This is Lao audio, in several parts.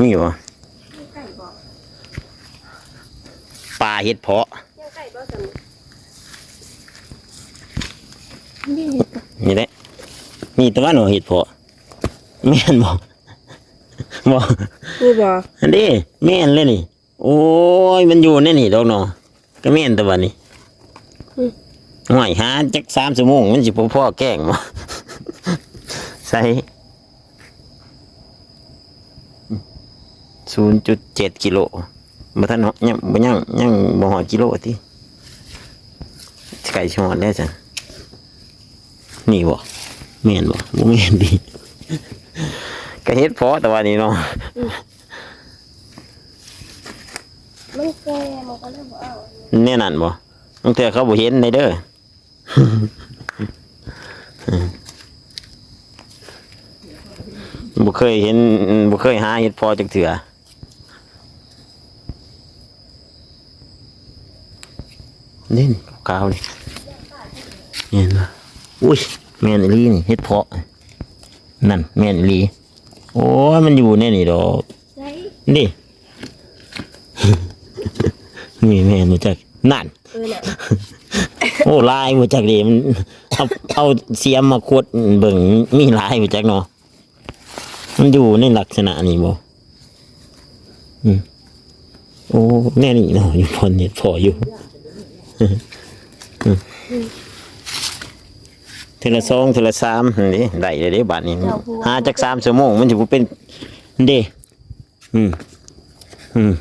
ມີບໍ່? ມີໄກ່ບໍ່? ປາເຫັດເພາະ ຍັງໄກ່ບໍ່ຊັ້ນ? ນີ້ເຫັດ ນີ້ແຫຼະ ມີແຕ່ວ່າເນາະເຫັດເພາະ ແມ່ນບໍ່? ບໍ່ ມີບໍ່? ອັນນີ້ແມ່ນເລີຍນີ້. ໂອ້ຍ ມັນຢູ່ໃນນີ້ດອກເນາະ ກໍແມ່ນແຕ່ວ່ານີ້ ອືມ ຫ້ວຍ ຫາຈັກສາມຊົ່ວໂມງ ມັນຊິບໍ່ພໍແກງບໍ່? ໃສ່ ສູນຈຸດເຈັດກິໂລ ບໍ່ທັນ ຍັງ ບໍ່ ຍັງ ຍັງບໍ່ຮອດກິໂລຕິ ໃກ້ຊິຮອດແລ້ວຊັ້ນ. ນີ້ບໍ່? ແມ່ນບໍ່? ບໍ່ແມ່ນຕິ ກະເຫັດເພາະແຕ່ວ່ານີ້ເນາະ ອືມ ມັນແກ່ ມັນກໍເລີຍບໍ່ເອົາ ແນວນັ້ນບໍ່? ບາງເທື່ອເຂົາບໍ່ເຫັນໄດ໋ເດີ ບໍ່ເຄີຍເຫັນ ບໍ່ເຄີຍຫາເຫັດເພາະຈັກເທື່ອ. ນີ້ ຂາວໆ ນີ້ ເຫັນບໍ່? ອຸ້ຍ ແມ່ນອີ່ຫຼີນີ້ ເຫັດເພາະ ນັ້ນ ແມ່ນອີ່ຫຼີ. ໂອ້ຍ ມັນຢູ່ໃນນີ້ດອກ ໃສ? ນີ້ ນີ້ແມ່ນບໍ່ຈັກ ນັ້ນ ເອີ ນັ້ນ ໂອ້ ຫຼາຍບໍ່ຈັກເດ້ ມັນ ເອົາ ເອົາສຽມມາຂຸດເບິ່ງ ມີຫຼາຍບໍ່ຈັກເນາະ. ມັນຢູ່ໃນລັກສະນະນີ້ບໍ່? ອືມ ໂອ້ ແນວນີ້ເນາະ ຢູ່ບ່ອນເຮັດພໍຢູ່ ເທື່ອລະສອງ ເທື່ອລະສາມ ຫັ້ນເດ້ ໄດ້ແລ້ວເດ້ບາດນີ້ ຫາຈັກສາມຊົ່ວໂມງ ມັນຊິບໍ່ເປັນ ເດ້ ອືມ ອືມ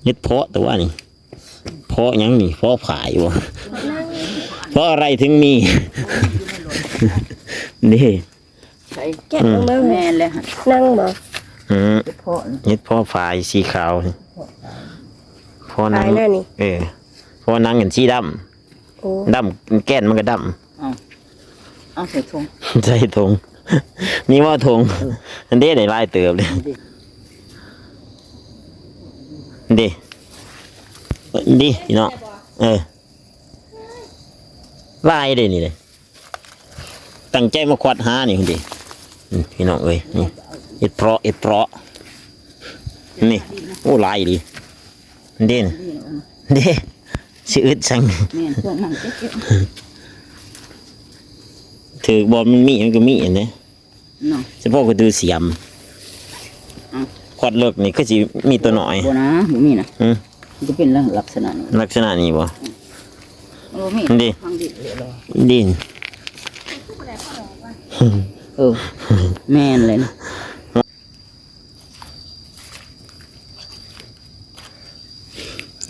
ເຮັດເພາະ ແຕ່ວ່ານີ້ ເພາະຫຍັງນີ້ ເພາະຜາຍບໍ່? ເພາະອະໄລເຖິງມີ ເດ້ ໃສ່ ແກະ ອືມ ເບິ່ງເດີ ແມ່ນແລ້ວ ນັ່ງບໍ່? ອືມ ເຮັດເພາະ ເຮັດເພາະຝາຍສີຂາວນີ້ ເພາະໜັງ ຝາຍແນວນີ້ ເອີ ເພາະໜັງອັນສີດຳ ໂອ້ ດຳ ແກ່ນມັນກໍດຳ ເອົາ ເອົາໃສ່ຖົງ ໃສ່ຖົງ ນີ້ວ່າຖົງ ເອີ ອັນເດ້ ໄດ້ຫຼາຍເຕີບເດ້ ເດ້ ເດ້ ເດ້ພີ່ນ້ອງ ເອີ ຫຼາຍເດ້ນີ້ເດ້ ຕັ້ງໃຈມາຄວັດຫານີ້ພຸ້ນເດ້ ອືມ ພີ່ນ້ອງເອີຍ ນີ້ ເຫັດເພາະ ເຫັດເພາະ ນີ້ ໂອ້ ຫຼາຍອີ່ຫຼີ ເດ້ ເດ້ ຊິອຶດສັງ ແມ່ນ ພວກມັນເກັບ ເກັບ ຖືກບ່ອນມັນມີ ມັນກໍມີຫັ້ນເດ້ ເນາະ ສະເພາະກະດູສຽມ ເອົ້າ ຄວັດເລິກນີ້ຄືຊິມີຕົວນ້ອຍ ບໍ່ນະ ບໍ່ມີນະ ອືມ ມັນຈະເປັນລັກສະນະນີ້ ລັກສະນະນີ້ບໍ່? ເອີ ມີ ນີ້ ທາງດິນເລີຍ ດິນ ເອີ ແມ່ນເລີຍນະ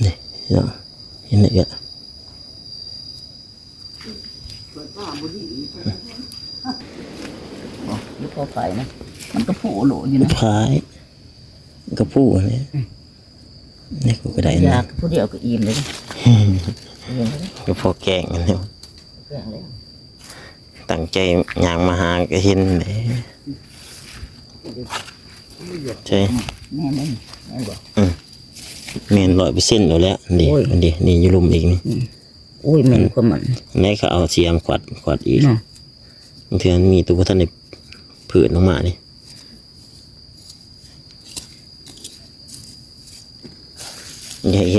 ນີ້ເນາະ ເຫັນແລ້ວ ບໍ່ ຢູ່ພໍໄປນະ ມັນກໍຜູ້ໂຫຼດຢູ່ນະ ພາຍ ມັນກໍຜູ້ແຫຼະ ອືມ ນີ້ກູກໍໄດ້ນະ ຢາກຜູ້ດຽວກໍອີ່ມເລີຍ ອີ່ມເລີຍ ກໍພໍແກງຫັ້ນແຫຼະ ແກງເລີຍ ຕັ້ງໃຈຍ່າງມາຫາກໍເຫັນແຫຼະ ໃຊ່ ແມ່ນເດ້ ແມ່ນບໍ່? ອືມ ແມ່ນຮ້ອຍເປີເຊັນໂລດແຫຼະ ນີ້ ໂອ້ຍ ນີ້ ນີ້ຢູ່ລຸ່ມອີກນີ້ ອືມ ໂອ້ຍ ແມ່ນຄວາມມັນ ແມ່ນ ເຂົາເອົາສຽມຂວັດ ຂວັດອີກເນາະ ບາງເທື່ອມັນມີຕົວບໍ່ທັນໄດ້ຜືດອອກມານີ້ ຢ່າໃຫ້ເຫັນ